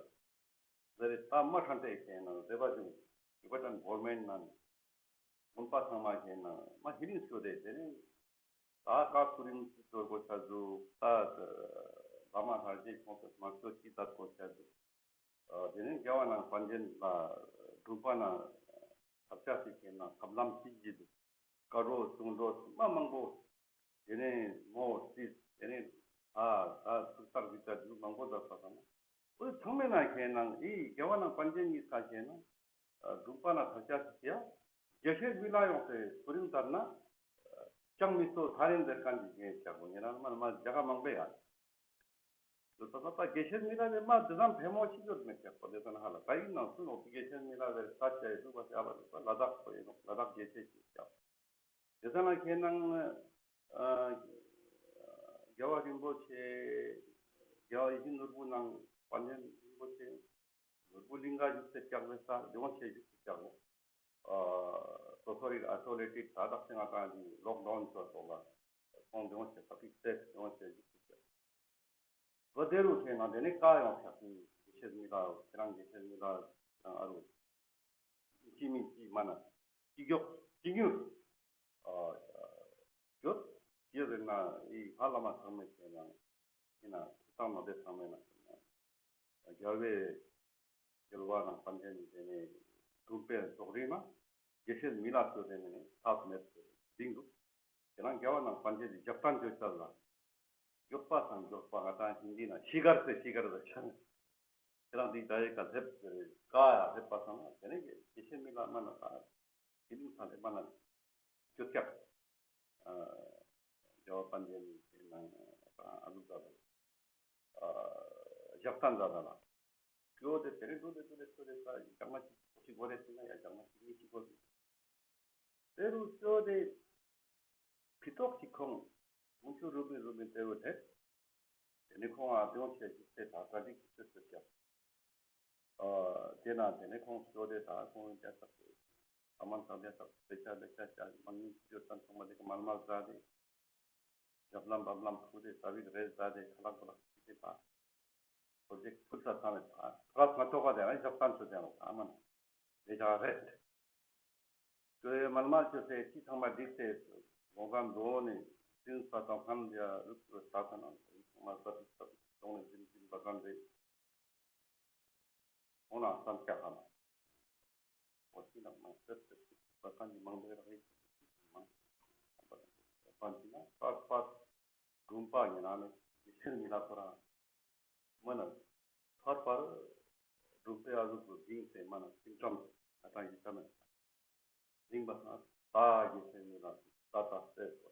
ཟེར་རེ་ད་མ་ཧྲན་ཏེ་ཁེ་ན་རེ་བ་ཅུང་ཏི་བེ་ཊན་གོ་ཝར་མེན་ཊ་ནང་དགོན་པ་ཚང་མ་ཁེ་ན་མ་ཧི་ལིང་སྐྱོད་དེ་དེ་ནས་ད་ཀ་ཁུ་རིམ་ཅི་ཏོ་གོ་ཆ་ཟུག་ད་བླ་མ་ལྷ་རྗེ་ཁོང་ཚོ་མ་སྐྱོད་ཅི་ད་གོ་ཆ་ཟུག་དེ་ནས་རྒྱལ་བ་ནང་པཎ་ཆེན་ལ་སྒྲུབ་པ་ན་ཐབས་ཆག་ཅིག་ཁེ་ན་ཐབས་ལམ་ཅིག་ཅི་འདུག་བཀའ་འགྲོ་གསུང་འགྲོ་མ་མང་པོ། དེ་ནས་མོ་སྲིད་དེ་ནས་ཨ་ད་ཚུགས་ཐག་རིག་ད་རྒྱུ་མང་པོ་ད་ས་དང་། འོ་ཚང་མའི་ནང་ཁེ་ན་ཨི་རྒྱལ་བ་ནང་པཎ་ཆེན་གཉིས་ཀ་ཁེ་ན་སྒྲུབ་པ་ན་ཐག་ཆ་ཞིག་ཡ། དགེ་བཤེས་མི་ལ་ཡོང་སེ་གོ་རིམ་ལྟར་ན་ཅང་མི་སོ་ཐ་རེན་ཟེར་ཁན་ཅིག་ཡིན་ཆག་གོ་ཉེ་རང་མ་མ་རྒྱ་ག་མང་པོ་ཡ། ད་ད་ད་དགེ་བཤེས་མི་ལ་ལས་མ་དེ་ཙམ་ཕལ་མོ་ཞིག་ཡོད་མེད་ཀྱག་པ་དེ་ཙམ་ཧ་ལ་ད་ཡིན་ནང་སུ་ནོ་དགེ་བཤེས་མི་ལ་ལས་ས་ཆ་ཡི་སུ་བ་ཤ་བ་ལ་དྭགས་པོ་ཡིན་ནོ་ལ་དྭགས་དགེ་བཤེས་ཤིག་ཀྱག་དེ་ཙམ་ན་ཁེ་ནང་རྒྱལ་བ་རིན་པོ་ཆེ་རྒྱལ་བ་ཡིད་བཞིན་ནོར་བུ་ནང་པཎ་ཆེན་རིན་པོ་ཆེ་ནོར་བུ་གླིང་ག་བཞུགས་སེ་ཀྱག་ལེ་ས་ཡོང་ཆེ་བཞུགས་སེ་ཀྱག་ལེ། ཨ་སོ་སོ་རིག་ཨ་སོ་ལེ་ཏིག་ད་དག་སེ་ང་ཏང་གི་ལོག་ཌའུན་ཚོ་སོགས་ལ་ཁོང་ཡོང་ཆེ་ས་ཕིག་སེ་ཡོང་ཆེ་བཞུགས་སེ་ཀྱག་བ་དེ་རུ་ཁེ་ན་དེ་ནི་ཀ་ཡོང་ཆ་ཀི་དགེ་བཤེས་མི་ལ་ཁྱེད་རང་དགེ་བཤེས་མི་ལ་ཁྱེད་རང་ཨ་རུ་ཅི་མི་ཅི་མ་ན་ཅི་མགྱོགས་ཅི་མྱུར་ཨ་ཡོད་ཡོད་ཟེར་ན་ཨི་ཧ་ལ་མ་ཚང་མེད་ཟེར་ན་ཨི་ན་ཐུགས་དང་མ་བདེ་ཚང་མེད་ན་ཟེར་ན་རྒྱལ་བའི་རྒྱལ་བ་ནང་པཎ་ཆེན་ནི་དེ་ནས་སྒྲུབ་པའི་རྫོགས་རིམ་མ་དགེ་བཤེས་མི་ལ་ཚོ་དེ་ནས་ཐབས་མེད་དུ་འདིང་འདུག་དེ་ན་རྒྱལ་བ་ནང་པཎ་ཆེན་གྱི་རྒྱབ་རྟེན་བཅོལ་ཚར་ལ། མགྱོགས་པ་དང་མགྱོགས་པ་ང་ཏང་ཧིན་དི་ན་ཤི་གར་ཟེར་ཤི་གར་ཟེར་ཆ་ནས། ཁྱེད་རང་འདི་ད་ཡི་ག་སླེབས་ཟེར་ཀ་ཡ་སླེབས་པ་སང་ན་དེ་ནས་དགེ་བཤེས་མི་ལ་མ་ན་ད་ཧིན་དི་ས་ལེ་མ་ན་ཁྱོད་ཀྱག་རྒྱལ་བ་པཎ་ཆེན་ནི་ནང་ཨ་ལུ་ད་ལ་ཞག་ཐང་ད་ལ་ལ། ཀྱོ་དེ་དེ་རིང་འདུག་དེ་འདུག་དེ་འདུག་དེ་ས་ཡི་ཀ་མ་ཅིག་ཅིག་གོ་རེ་ཟེར་ན་ཡ་ཞག་མ་ཅིག་གཉིས་ཅིག་གོ་རེ། དེ་རུ་ཀྱོ་དེ་ཕི་ཏོག་ཅིག་ཁོང་མུ་ཆུ་རུ་བི་རུ་བི་དེ་རུ་དེ། དེ་ནི་ཁོང་ཨ་དེའོ་ཆེ་ཅིག་དེ་ད་ག་ཅིག་ཅིག་ཅིག་ཅིག་ཨ་དེ་ན་དེ་ནས་ཁོང་སྐྱོ་དེ་ད་ཁོང་རྒྱ་ཚ་ཁོ་ཨ་མ་ཚ་རྒྱ་ཚ་ལེ་ཆ་ལེ་ཆ་ཆ་མ་ནི་སྐྱོ་ཙམ་ཚང་མ་དེ་ག་མལ་མལ་ཟ་དེ་ཞབས་ལམ་བབ་ལམ་ཁུ་དེ་ས་བིག་རེ་ཟ་དེ་ཁ་ལག་པ་ལག་ཅི་དེ་ད་པོ་ཇེག་ཕུལ་ས་ཚང་མེད་ད་ཁ་ལག་མ་ཐོག་པ་དེ་ཨ་ཞབས་ཏང་ཚོ་དེ་ཨ་མ་ནི་ལེ་ཆ་རེད། ཀྱོ་ཡེ་མལ་མལ་ཅོས་ཏེ་ཅི་ཚང་མ་འགྲིག་སྟེ་དགོང་ཁ་མདོ་ནས་ཏིང་ས་དང་ཁམས་ཡ་རུབ་རུབ་ད་ཚ་ན་ཚང་མ་ས་ཏིག་ས་ཏིག་གདོང་ནས་ཟིན་ཟིན་པ་ཙམ་རེད། འོ་ན་བསམ་ཤ་ཁ་ན་འོ་ཅི་ན་མ་སེར་སེར་ཅིག་པ་ཁ་ནི་མང་པོའི་རག་ཡིག་ཅིག་མང་པ་ཅི་ན་པར་པར་སྒྲུང་པ་ཉན་ན་ནི་ཡེ་ཤེས་མི་ལ་ཁོ་རང་མ་ན་ཐར་པར་སྒྲུབ་པའི་ཨ་ཟུག་ཏུ་འཛིན་ཏེ་མ་ན་སེམས་ཁྲམ་ཨ་ཏང་ཡི་ཏ་མེད་འཛིན་པ་སང་ད་ཡེ་ཤེས་མི་ལ་ད་ད་སེ་སོ།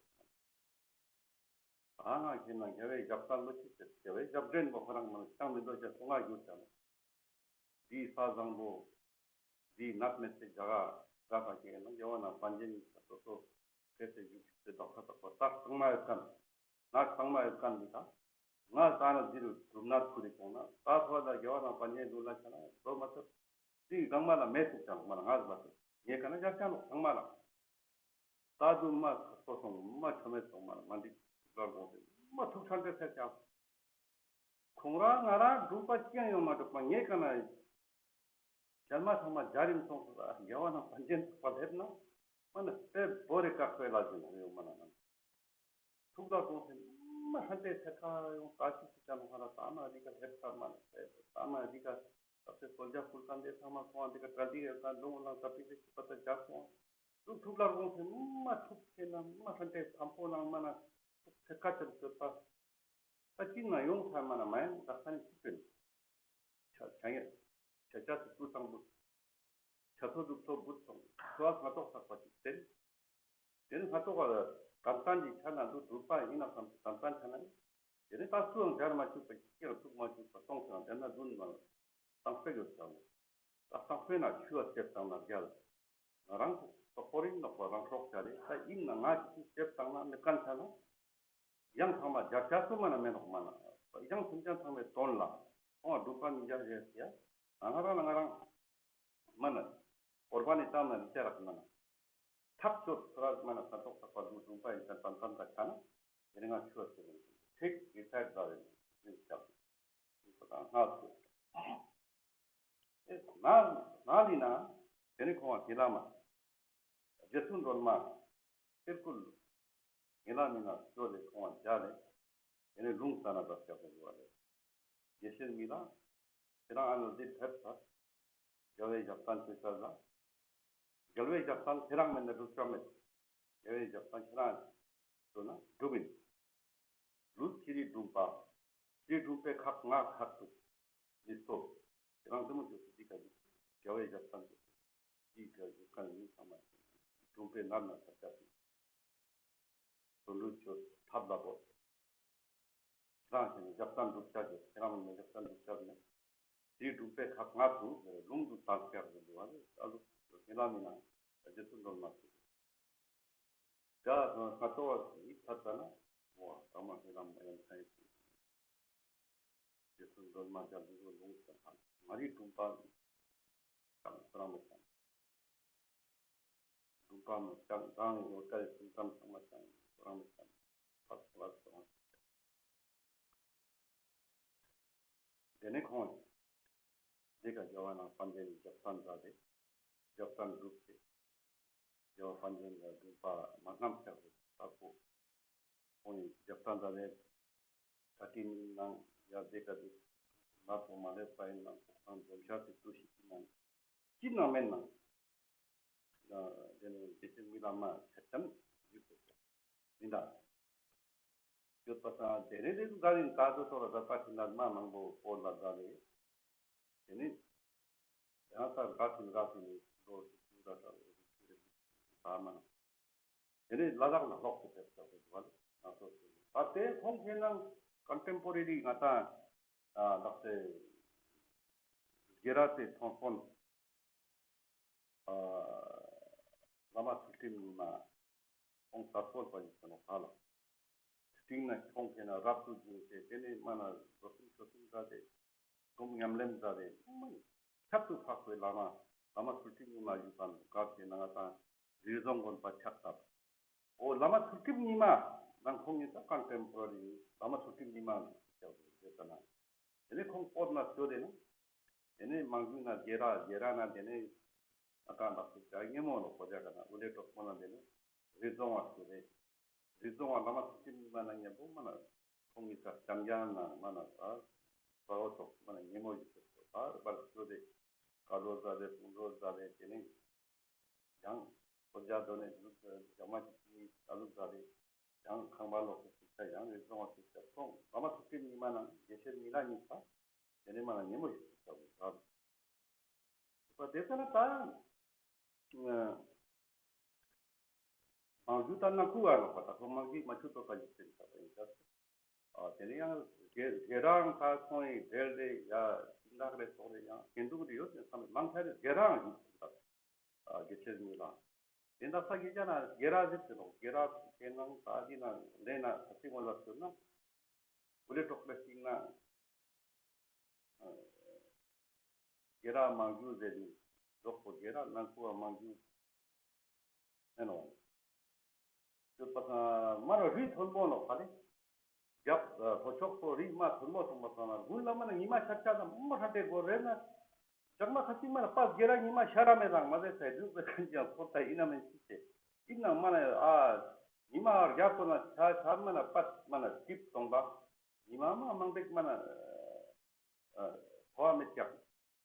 ད་ང་ཁྱེད་ན་རྒྱལ་བའི་ཞབས་རྟེན་ལོ་ཅི་ཟེར་རྒྱལ་བའི་ཞབས་འདྲེན་པོ་ཁོ་རང་མ་ན་ཅང་མི་འདོད་ཅེས་སོང་ང་རྒྱུ་ཅང་། འདིའི་ས་བཟང་པོ། འདིའི་ནད་མེད་པའི་རྒྱ་གར་རྒྱ་གར་ཁྱེད་ན་རྒྱལ་བ་ན་པཎ་ཆེན་གྱི་སོ་སོ་ཁྱེད་དེ་བཞུགས་ཏེ་བདག་ས་དག་པ་ད་ཚང་མ་ཡོད་ཁན། ནད་ཚང་མ་ཡོད་ཁན་འདི་དང་། ང་ས་ན་འདི་རུ་གྲུབ་ནད་ཁུ་རེ་ཀྱང་ན་ད་ཐོ་ད་རྒྱལ་བ་ན་པཎ་ཆེན་ལུགས་ལ་ཆ་ན་འགྲོ་མ་ཐུབ། དེའི་སྒང་མ་ལ་མེད་ཐུབ་ཀྱང་མ་ན་ང་ལ་མ་ཐུབ་ངས་ཀ་ན་ཡག་ཀྱང་ནོ་ཚང་མ་ལ། ད་དུ་མ་ཁོ་སོང་མ་ཆོ་མེད་སོང་མ་ལ་མ་འགྲིག་ར་དགོངས་ཏེ་མ་ཐུག་ཁྲ་འདྲེ་ཐེབས་ཀྱང་། ཁོང་རང་ང་རང་སྒྲུབ་པ་ཅི་ཡང་ཡོང་མ་འདུག་པ་ངས་ཀ་ན། ཞལ་མ་ཚང་མ་རྒྱ་རིམ་སོང་སོང་ལ་རྒྱལ་བ་ནང་པཎ་ཆེན་ཚོགས་པ་སླེབས་ན། མ་ན་དཔེ་བོ་རེ་བཀག་པའི་ལ་ཟིན་ཡོང་མ་ན་ན། ཐུགས་ལ་དགོངས་ཏེ་མ་ཧན་ཏེ་ཐེ་ཁ་ཡོང་ད་ཅི་ཅི་ཅང་ཧ་ལ་ད་མ་རི་ཀ་ལྷེབ་ཚར་མ་ལ་ད་མ་རི་ཀ་ ད་ཚེ་གསོལ་ཇ་ཕུལ་ཁན་དེ་ཚང་མ་སོང་བ་འདི་ཀ་གྲ་འདི་ཡོད་ཁན་ལུང་ལ་ས་པི་ལེ་ཤི་པ་ད་རྒྱ་སོང་། ལུང་ཐུག་ལ་རོང་ཚེ་མ་ཐུག་ཁེ་ན་མ་ཧྲན་ཏེ་ཐམ་པོ་ནང་མ་ན་ཐུག་ཚེ་ཁ་ཅན་སོད་པ། ད་ཅི་ན་ཡོང་ས་མ་ན་མ་ཡང་ད་ཁ་ནི་ཅི་པེན། ཆ་ཆ་ཡ་ཆ་ཆ་སི་ཏུ་སང་བུ། ཆ་ཚོ་དུག་ཚོ་བུ་སོང་། ཚོ་ཨ་སྔ་ཏོག་ཚག་པ་ཅིག་སྟེན། དེ་ནི་སྔ་ཏོག་ག་གམ་ཏན་གྱི་ཆ་ན་འདུག་འདུག་པ་ཡིན་ན་གམ་གམ་ཏན་ཆ་ན་ནི། དེ་ནི་ད་སུའང་སྦྱར་མ་བཅུག་པ་ཅིག་ཀྱང་ཐུག་མ་བཅུག་པ་སོང་ཟེར་ན་དེ་ན་འདུག་ན་སྟངས་པེ་ཡོད་ཀྱང་། ད་སྟངས་པེ་ན་ཆུ་བ་སེབ་བཏང་ན་རྒྱལ། ང་རང་ཚོ་ཁོ་རིང་ནོག་པ་རང་སྲོག་བྱ་རེད། ད་ཡིན་ན་ང་ཅིག་ཆུ་སེབ་བཏང་ན་མི་ཀན་ཆ་ན། ཡང་ཚང་མ་རྒྱ་ཆ་སུ་མ་ན་མེད་ནོག་མ་ན། ཡང་སེམས་ཅན་ཚང་མའི་དོན་ལ་ཁོང་ལ་སྒྲུབ་པ་མི་རྒྱ་ཞེས་ཡ། ང་རང་ང་རང་མ་ན་ཀོར་བ་ནི་བཏང་ན་ནི་ཅ་རག་མ་ན། ཐག་ཆོད་ཚོད་མ་ན་ས་ཐོག་ཐག་པ་ལུ་སྒྲུབ་པ་ཡིན་ཙང་ཏན་ཏན་ད་ཆ་ན་དེ་རིང་ང་ཆུ་བ་ཆེ་ནི་ཐིག་གི་ཐད་ད་རེ་ནི་ཆ་ན་ང་ཚོ། ཨེ་ན་ན་ལི་ན་དེ་ནི་ཁོང་བ་ཁྱེད་ལ་མ། རྗེ་བཙུན་སྒྲོལ་མ་གསེར་སྐུ་ལུ་ཉེ་ལམ་མི་ན་སྐྱོད་དེ་ཁོང་བ་མཇལ་ཏེ་དེ་ནས་ལུང་ས་ན་བདག་སྐྱབས་སུ་འགྲོ་བ་རེད། དགེ་བཤེས་མི་ལ་ཁྱེད་རང་ཨ་ནི་འདི་ཕེབས་ཚར། རྒྱལ་བའི་ཞབས་བརྟན་ཆེ་ས་ལ། རྒྱལ་བའི་ཞབས་བརྟན་ཁྱེད་རང་མེད་ན་སྒྲུབ་ཆོག་མེད། རྒྱལ་བའི་ཞབས་བརྟན་ཁྱེད་རང་འགྲོ་ན་སྒྲུབ་ཡིན། ལུས་ཕྱི་རིལ་སྒྲུབ་པ། ཕྱི་རིལ་སྒྲུབ་པའི་ཁག་ལྔ་ཁག་ཏུ་ཡིན་སོ། ཁྱེད་རང་འདི་མོ་བྱོས་སུ་འདི་ག་འདི་རྒྱལ་བའི་ཞབས་བརྟན་དུ་འདི་ག་འདི་ག་ཡིན་ཚང་མ་སྒྲུབ་པའི་ནར་ན་ཐབས་ཆག་ཏུ། དོན་གྲུབ་ཆོས་ཐབས་ལ་བོ། རང་གི་ཞབས་བརྟན་སྒྲུབ་བྱ་གི་ཁྱེད་རང་ནི་ཞབས་བརྟན་སྒྲུབ་བྱ་གི་དེའི་སྒྲུབ་པའི་ཁག་ལྔ་དུ་ལུང་དུ་དར་ཁྱབ་ཏུ་འགྲོ་བ་ནི་ཨ་ལུ་ཁྱེད་རང་མི་ན་རྗེ་བཙུན་སྒྲོལ་མ་ཞིག་ད་ང་ཏོ་བ་ཞིག་ཐ་ཚ་ན་འོ་ད་མ་ཁྱེད་རང་མ་ཡང་ཚ་ཡི་རྗེ་བཙུན་སྒྲོལ་མ་རྒྱལ་བུ་ལུང་ས་ཁག་མ་རིག་སྒྲུབ་པ་དང་ཁོ་རང་མི་ཚང་། སྒྲུབ་པ་མི་བྱང་། རང་གི་ཡོད་ཀ་ཡི་སེམས་ཙམ་ཚང་མ་བྱང་། རང་མི་བྱང་། ཕར་ཕར་སོང་། དེ་ནས་ཁོང་དེ་ཀ་རྒྱལ་བ་ནང་པཎ་ཆེན་ཞབས་བརྟན་མཛད་དེ། ཞབས་བརྟན་སྒྲུབ་སྟེ། རྒྱལ་བ་པཎ་ཆེན་ལ་སྒྲུབ་པ་མ་རྣམ་གཞག་གི་ལྟ་བུ། ཁོང་ངི་ཞབས་བརྟན་མཛད་དེ། ད་ཏིང་ནང་ཡར་རྒྱས་ཀ་དེ་ལ་ཐོག་མ་ལེབ་པ་ཡིན་ན་ཁོང་འཛོམས་ཤར་དེ་ཏུ་ཞིག་ཡིན་ན། ཅི་ནང་མེད་ན། དེ་ནས་དེ་ཚེ་མི་ལ་མ་ཆ་ཅན་ཡོད་དགོས་མི་འདྲ། ཡོད་པ་སང་དེ་རེ་རེ་ག་རིང་ད་དུ་ཐོ་ར་ད་ལྟ་ཕྱིན་ན་མ་མང་པོ་སྤོར་ལ་ད་རེ། དེ་ནས་ཡང་ས་ར་ཕྱིན་ར་ཕྱིན་ནས་ལོ་དུ་ད་ད་ད་མ་ན། དེ་ནས་ལ་དྭགས་ལ་ལོག་ཏུ་ཕེབས་ས་དགོས་པ་ང་ཚོ་ད་དེ་ཁོང་ཁྱེད་ནང་ཀོན་ཊེམ་པོ་རེ་རི་ང་ད་ལགས་སེ་སྒེར་ར་དེ་ཐོང་ཁོང་བླ་མ་ཚུལ་ཁྲིམས་ཉི་མ་ཁོང་དར་སྲོལ་པ་ཡིན་ཟེར་ནོ་ཧ་ལ། སྟིང་ན་ཁོང་ཁྱེད་ན་རབ་ཏུ་བྱུང་སྟེ་དེ་ནས་མ་ན་འགྲོ་སེམས་ཆོས་སེམས་ད་དེ། གསུམ་ཉམས་ལེན་མཛད་དེ་ཁྱད་དུ་འཕགས་པའི་བླ་མ་བླ་མ་ཚུལ་ཁྲིམས་ཉི་མ་ཡུལ་དང་དུ་བཀའ་བྱས་ན་ང་དང་རིག་གཞུང་དགོན་པ་ཕྱག་བཏབ། འོ་བླ་མ་ཚུལ་ཁྲིམས་ཉི་མ་ནང་ཁོང་ཉིད་ཀོན་ཊེམ་པོ་རེ་རི་བླ་མ་ཚུལ་ཁྲིམས་ཉི་མ་ནང་ཞིག་ཆགས་ཏེ་ཡོད་ན། དེ་ནས་ཁོང་བོད་ན་བསྐྱོད་དེ་ན། དེ་ནས་མང་རྒྱུད་ན་རྒྱལ་ར་རྒྱལ་ར་ན་དེ་ནས་ཨ་ཀ་འདག་ཅིག་ཡ་ཉེ་མོ་ལོ་ཁོ་ཇ་ག་ན་འུ་ལེ་གྲོགས་པོ་ན་དེ་ནས་རི་རྫོང་བ་ཞིག་རེད། རི་རྫོང་བ་བླ་མ་ཚུལ་ཁྲིམས་ཉི་མ་ན་ཉེ་པོ་མ་ན་ཁོང་གི་ས་སྐྱབས་རྒྱ་ན་མ་ན་ས་ས་འོ་ཐོག་མ་ན་ཉེ་མོ་ཞིག་ཐོག་ས་བར་སྐྱོད་དེ་ཀ་ལོ་ཟ་རེ་སུང་ལོ་ཟ་རེ་དེ་ནས་ཡང་ཁོ་ཇ་དོ་ནས་ལུག་ཟ་རེ་ཇ་མ་ཅིག་ཅིག་ཀ་ལུག་ཟ་རེ་ཡང་ཁང་པ་ལོག་ཏུ་ཅིག་ས་ཡང་རི་རྫོང་བ་ཅིག་ས་ཁོང་བླ་མ་ཚུལ་ཁྲིམས་ཉི་མ་ན་དགེ་བཤེས་ཉི་ལ་གཉིས་ས་དེ་ནས་མ་ན་ཉེ་མོ་ཞིག་ཐོག་ས་བ། དེ་ལྟ་ན་ད། མང་རྒྱུད་ལྟར་ན་ཁུ་བ་ལོག་པ་དང་ཁོ་མང་རྒྱུད་མ་ཆུ་ཏོ་ཀ་ཡིག་ཚེ་ལྟ་བ་ཡིན་ཀ། དེ་ནས་ཡང་དགེ་དགེ་རང་ད་ཁོང་ཡི་འབྲེལ་རེ་ཡ་སྦྱིན་བདག་རེ་ཚོགས་རེ་ཡང་དགེ་འདུན་རེ་ཡོད་ནས་བསམ་མང་ཆ་རེ་དགེ་རང་ཡིན་ཀ། དགེ་ཆེ་མི་ལ། དེ་འདྲ་ས་གི་ཅ་ན་དགེ་ར་ཟེར་ཏེ་ནོ་དགེ་ར་དེ་ནང་ད་འདི་ན་ལེ་ན་ད་ཅི་ངོ་ལ་ཟེར་ན། བུ་ལེ་གྲོགས་པའི་སྟེང་ན། དགེ་ར་མང་རྒྱུ་ཟེར་ནི་གྲོགས་པོ་དགེ་ར་ནང་ཁུ་བ་མང་རྒྱུ་ཨེ་ནོ། ཡོད་པ་སང་མ་ར་རི་མཐོན་པོ་ནོ་ཧ་ལེ། རྒྱབ་ལྷོ་ཕྱོགས་པོ་རི་མ་མཐོན་པོ་སོང་པ་སང་ན་དགུན་ལ་མ་ན་ཉི་མ་ཤར་ཆ་ན་མ་ཧྲ་ཏེ་གོ་རེ་ན། ལྕགས་མ་ཁ་ཅིག་མ་ན་པ་དགེ་ར་ཉི་མ་ཤར་ར་མེད་དང་མ་ཟེར་ཚེ་རྒྱུག་པའི་ཁན་ཀྱང་ཁོ་ད་ཡིན་ན་མིན་ཅི་ཆེ། ཡིན་ནང་མ་ན་ཨ་ཉི་མ་རྒྱ་ཁོ་ན་ཆ་ཆ་མ་ན་པ་མ་ན་ཏིབ་སོང་པ། ཉི་མ་མ་མང་པེག་མ་ན་ཨ་ཁོ་བ་མེད་ཀྱག་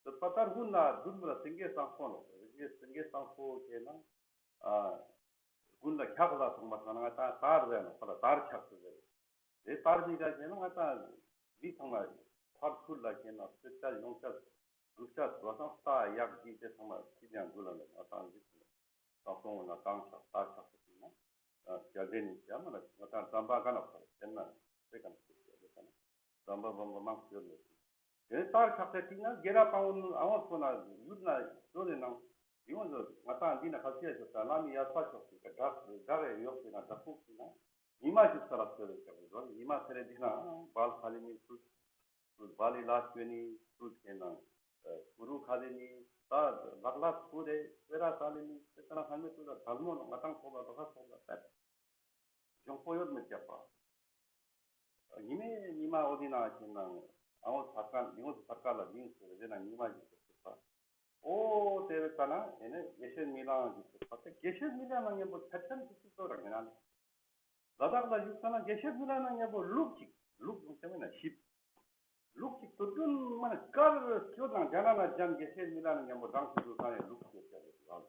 དེ་པ་ཏར་ཀུན་ལ་དུན་པ་ལ་སེང་གེ་སང་ཕོ་ནོ། སེང་གེ་སེང་གེ་སང་ཕོ་ཁེ་ན་ཨ་ཀུན་ལ་འཁྱག་ལ་སོང་པ་སང་ན་ང་ཏང་ཏར་ཟེར་ན་པ་ལ་ཏར་འཁྱག་ཟེར། དེ་ཏར་ནི་ག་ཁེ་ན་ང་ཏང་མི་ཚང་མ་ཕར་ཚུར་ལ་ཁེ་ན་སྤྱོད་ཆ་ཡོང་ཆ་འདུག་ཆ་བ་སང་ལྟ་ཡག་གི་དེ་ཚང་མ་ཅི་ཡང་དགོས་ལ་ལ་ང་ཏང་ཅི་ད་སོང་བ་ན་ཏང་ཆག་ཏར་ཆག་ཟེར་ན། ཨ་རྒྱ་རྗེ་ནི་ཡང་མ་ན་ང་ཏང་ཟམ་པ་ག་ན་ཕར་དེ་ན་དེ་ག་ན་ཟམ་པ་བམ་པ་མང་པོ་ཡོད་ནོ། དེ་ནི་ཏར་ཆག་ཏེ་ཏིང་ན་སྒེ་ར་པང་ཨ་བོ་ཨ་བོ་ཚོ་ན་ཡུལ་ན་ཡོད་ནི་ནང་ཡོང་ཟེར། ང་ཏང་འདི་ན་ཁ་ཤས་ཤོག་ཏ་བླ་མའི་ཡར་ས་ཕྱོགས་ཤིག་ག་བྲག་བྲག་རེ་ཡོག་ཟེར་ན་བྲག་ཕུག་ཟེར་ན་ཉི་མ་ཞིག་ས་ར་ཟེར་བའི་ཆག་ཟེར། ཉི་མ་ཟེར་རེ་འདི་ན་བལ་ཁ་ལི་མི་ཚུལ། ཚུལ་བ་ལི་ལ་ཤོད་ནི་ཚུལ་ཁེ་ན་ཨ་ཀུ་རུ་ཁ་ལི་ནི་ད་ལག་ལག་ཚུལ་རེ་སྤེ་ར་ས་ལི་ནི་སྤེ་ར་ས་ལི་ཚུལ་ལ་དལ་མོ་ནོ་ང་ཏང་ཚོགས་ལ་ད་ག་ཚོགས་ལ་ད་གྱོང་པོ་ཡོད་མི་རྒྱག་པ། ཉི་མའི་ཉི་མ་འོ་དི་ན་ཁེ་ན་ཨ་བོ་ཚར་ཀ་ཉི་མ་ཚར་ཀ་ལ་ཉིན་ཟེར་རེ་ན་ཉི་མ་ཞིག་ཟེར་པ། འོ་དེ་བས་ཙ་ན་ཨེ་ནས་དགེ་བཤེས་མི་ལའང་ཞིག་ཟེར་པ། དེ་དགེ་བཤེས་མི་ལ་ན་མཉམ་པོ་ཆ་ཆེན་ཞིག་ཅིག་ཏོ་རང་ཡིན་ན་ལེ། ལ་དྭགས་ལ་བཞུགས་ས་ན་དགེ་བཤེས་མི་ལ་ན་མཉམ་པོ་ལུག་ཅིག་ལུག་ཡོང་ཆ་མེད་ན་ཞིབ། ལུག་ཅིག་ཏུ་ཏུན་མ་ན་དཀར་སྐྱོ་དང་རྒྱ་ན་ན་རྒྱན་དགེ་བཤེས་མི་ལ་ན་མཉམ་པོ་འབྲང་ཞིག་ཏུ་ས་ཡ་ལུག་སྐྱོ་ཆ་རེ་ལ།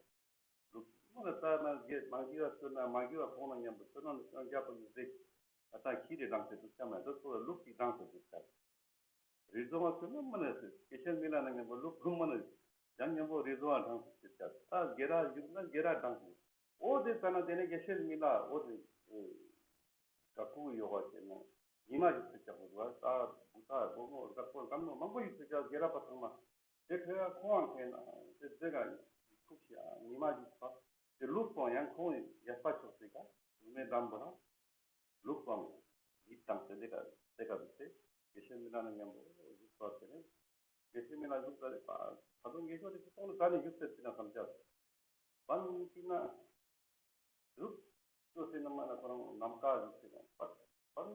ལུག་ཅིག་མ་ན་ད་ན་དགེ་མ་གི་བ་སྐྱོ་ན་མ་གི་བ་ཁོང་ན་མཉམ་པོ་སྐྱོ་ན་ནི་སྐྱོ་རྒྱ་པོ་ཡི་ཟེ། ཨ་ད་ཁྱི་རེ་འབྲང་ཞིག་ཏུ་ཆ་མ་ན་ད་ཚོ་ལུག་ཅིག་འབྲང་ཞིག་ཏུ་ཆ། རི་རྫོང་བ་ཚོ་ན་མ་ན་སི་དགེ་བཤེས་མི་ལ་ན་མཉམ་པོ་ལུག་ཀུན་མ་ན་ཡང་མཉམ་པོ་རི་རྫོང་བ་འབྲང་ཞིག་ཏུ་ཆ། ད་སྒེ་ར་བཞུགས་ན་སྒེ་ར་འབྲང་ཞིག། འོ་དེ་ཙ་ན་དེ་ནས་དགེ་བཤེས་མི་ལ་འོ་དེ་ཨེ་ཀ་ཁུ་ཡོ་ག་ཟེར་ན་ཉི་མ་ཞིག་ཏུ་ཆ་བོ་བ་ད་བུ་ཚ་བུ་མོ་རྒད་པོ་རྒན་མོ་མང་པོ་ཞིག་ཏུ་ཆ། སྒེ་ར་པ་ཚང་མ་དེ་ཁོ་ཡ་ཁོང་ཁེ་ན་དེ་དེ་ག་ཁུག་ཤི་ཉི་མ་ཞིག་ཚ་དེ་ལུག་པོ་ཡང་ཁོང་ཡ་པ་ཆོག་ཟེར་ག་ཡུ་མེ་དམ་པོ་ལ། ལུག་པང་ཡིད་དང་དེ་ལས་ཀ་དེ་ཀ་བུ་ཚེ་དགེ་བཤེས་མི་ལ་ན་མཉམ་པོ་བཞུགས་པ་དེ་ནས་དགེ་བཤེས་མི་ལ་བཞུགས་པ་རེད་པ། ད་དུང་དགེ་བཤེས་དེ་ཚོ་ནི་ད་ནི་བཞུགས་ཚེ་ཕྱི་ན་བསམ་བྱ་བན་ཅིག་ན་རུབ་ཏོ་ཟེར་ན་མ་ན་ཁོ་རང་ནམ་མཁའ་བཞུགས་ཟེར་ན་པ་བན་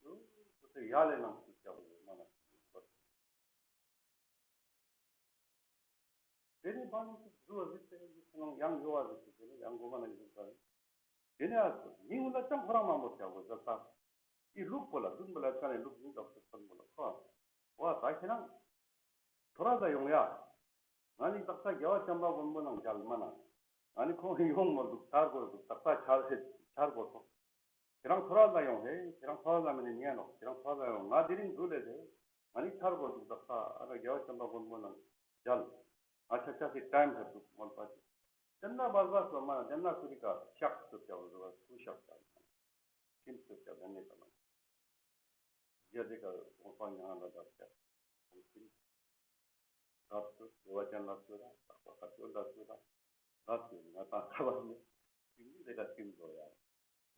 རུབ་ཏོ་ཟེར་ཡ་ལས་ནང་བཞུགས་བྱ་བོ་མ་ན་དེ་ནས་བང་ཞིག་འདུག་པ་ཟིག་ཟེར་ཡང་ཡོད་པ་ཟིག་ཟེར་ཡང་མགོ་མ་ན་ཡོད་པ་ཟིག་དེ་ནས་ཨ་ཉིན་གུན་ལ་ཅང་ཁོ་རང་མང་པོ་བྱ་དགོས་ཟེར་ས། འདི་ལུག་པོ་ལ་བདུན་པ་ལ་ཀ་ནས་ལུག་ཉིན་གབ་སུ་ཚོན་པོ་ལ་ཁོ་བ་ད་ཁྱེད་རང་ཐོ་ར་ལ་ཡོང་ཡ། ང་ནི་དག་ས་རྒྱལ་བ་བྱམས་པ་མགོན་པོ་ནང་མཇལ་མ་ན། ང་ནི་ཁོང་ཡོང་མ་འདུག་ཆར་གོ་འདུག་དག་ས་ཆར་ཆར་གོ་སོང་། ཁྱེད་རང་ཐོ་ར་ལ་ཡོང་ཧེ། ཁྱེད་རང་ཐོ་ར་ལ་མི་ནི་ཉན་ནོག་ཁྱེད་རང་ཐོ་ར་ལ་ཡོང་། ང་དེ་རིང་འདུག་ལེ་ཟེར། ང་ནི་ཆར་གོ་འདུག་དག་ས་ཨ་ན་རྒྱལ་བ་བྱམས་པ་མགོན་པོ་ནང་མཇལ། ང་ཆ་ཆ་སི་ཊའིམ་ཧེ་འདུག་མོལ་པ་ཅིག་དེ་ན་བར་བར་སོ་མ་དེ་ན་ཁུ་རི་ཀ་ཤག་སུ་ཀྱ་བ་ཟོ་བ་སུ་ཤག་ཀྱ་བ་ཁིམ་སུ་ཀྱ་བ་ནེ་ཀ་མ་ཡ་དེ་ཀ་འོ་པ་ཉང་ལ་ད་ཀྱ་ཁིམ། རབ་ཏུ་བདེ་བ་ཅན་ལ་གསོལ་ར། དག་པ་དཀར་ཕྱོགས་ལ་གསོལ་ར། རབ་ཏུ་ང་དང་ཁ་བ་ནི་ཁྱིམ་གྱི་ལས་ཀ་ཁྱིམ་བཟོ་ཡ།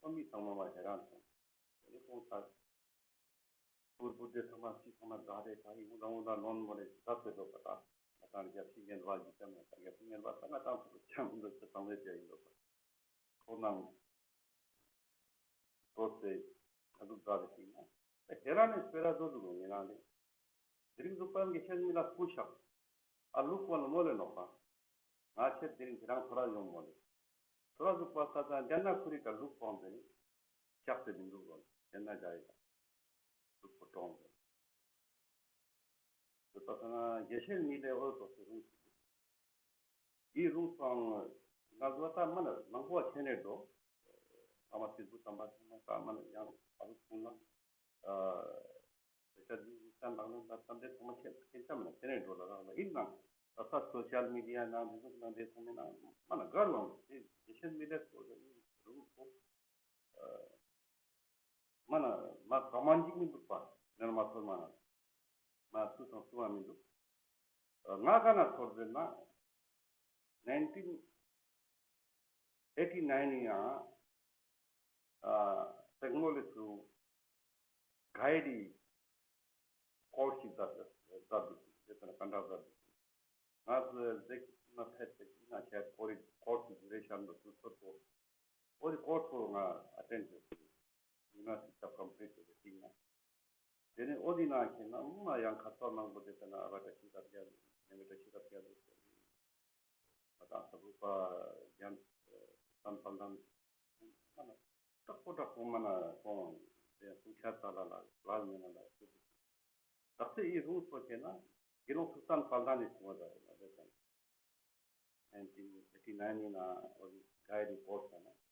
ཁོ་མི་ཚང་མ་མ་ཧེ་རང་སོང་། དེ་ནི་ཁོང་ཚ་ཕུར་བུ་དེ་ཚང་མ་ཅི་ཚང་མ་རྫ་རེ་ད་ཡིན་འུ་དང་འུ་དང་ནོན་མོ་རེ་ད་ཚེ་བཟོ་པ་ད་ང་དང་རྒྱ་ཕྱི་ཉེན་བ་ཡི་ཙམ་ཡ་ད་རྒྱ་ཕྱི་ཉེན་བ་ད་ང་དང་ཚོ་ཆང་འདི་ཚེ་ཚང་མས་རྒྱ་ཡིན་བཟོ་པ། ཁོ་ནང་ཏོ་སེ་ཁ་ཐུག་ཛ་རེ་ཤིག་ན། ད་ཁྱེད་རང་ནི་སྤེ་ར་ཟོ་ཟུག་ངེ་རང་ནི། དེ་རིང་ཟུག་པའམ་གྱི་ཤེས་མི་ལ་སྐུ་ཤག་ཨ་ལུག་པོ་ལ་མོ་ལེ་ནོག་པ། ང་ཆེད་དེ་རིང་ཁྱེད་རང་ཁོ་ར་ཡོང་མོ་ལེ། ཁོ་ར་ཟུག་པ་ས་ད་འདན་ན་ཁུ་རི་ཀ་ལུག་པོ་འདི་ནི་ཤག་སེ་མི་འདུག་ལོ། འདན་ན་རྒྱ་ཡི་ཀ་ལུག་པོ་གྲོང་འདི། དེ་ལྟ་ན་དགེ་བཤེས་གཉིས་ལས་འོས་ཐོག་ཏུ་རུང་ཞིག་འདུག་འདི་རུང་སོང་ང་ཟླ་བ་ད་མ་ན་མང་པོ་ཁྱེར་ནས་འགྲོ། ཨ་མ་སྲིད་པོ་དམ་པ་ཚང་མ་ད་མ་ན་ཡང་ཨ་རུ་ཚང་ན་ཨ་དེ་ལྟ་འདི་ཡིག་ཚང་ནང་ལ་ད་ཙམ་དེ་ཚང་མ་ཁྱེར་ཁྱེར་ཆ་མ་ན་ཁྱེར་ནས་འགྲོ་ལ་རག་ལ། ཡིན་ནང་ད་ས་སོ་ཤལ་མི་ཌི་ཡ་ནང་འདི་ཚོ་ནང་དེ་ཚང་མའི་ནང་མ་ན་གར་ལོང་དེ་དགེ་བཤེས་མི་ལས་སོ་ཡིན་རུང་ཐོག་མ་ན་མ་ག་མ་འཇིག་མི་འདུག་པ། ནར་མ་ཚོར་མ་ན་མ་སུ་དང་སུ་མ་མི་འདུག་ང་ག་ན་ཚོར་ཟེར་ན་ནའིན་ཊིན་ཨེ་ཊི་ནའིན་ཡང་ཨ་སེག་མོ་ལི་སུ་གའི་ཌི་ཀོར་ཞིག་ཛད་ཛད་དུག་ཟེར་ན་ཀན་ཌ་ཛད་དུག་ང་ཚོ་ཟེག་ན་ཕེད་ཟེག་ན་ཁྱེད་ཀོར་ཀོར་ཞིག་རེ་ཤན་ལ་སུ་ཚོད་པོ་འོ་དེ་ཀོར་ཚོ་ང་ཨ་ཊེན་ཌ་ཡོད་ཡུ་ནི་ཝར་སི་ཊི་ཨོཕ་ཀམ་པི་ཊི་ཟེར་ཏིང་ན། དེ་ནས་འོ་དེ་ན་ཁྱེད་ན་མ་ཡང་ཁ་ཚ་མང་པོ་དེ་ཚ་ན་ཨ་བ་ཏྲ་ཤི་ཀ་ཏི་ཡ་ཟེར་ཉེ་བ་ཏྲ་ཤི་ཀ་ཏི་ཡ་ཟེར་ང་དང་ས་བུ་པ་རྒྱན་བསམ་པ་ལྡན་མ་ན་དྲག་པོ་དྲག་པོ་མ་ན་ཁོང་དེ་སུ་ཁྱད་ཚ་ལ་ལ་ལ་ཉེ་ན་ལ་ཟེར། དག་ས་ཨི་རུང་སོ་ཁྱེད་ན་ དགེ་སློང་ཐུགས་བསམ་དཔལ་ལྡན་ནི་གསུང་བ་ད་རེད་ན་ཟེར་ཙང་། ནའིན་ཊིན་ཨེ་ཊི་ནའིན་ནི་ནང་འོ་ཟི་གྷའི་རི་པོར་ཊ་ཟེར་ན་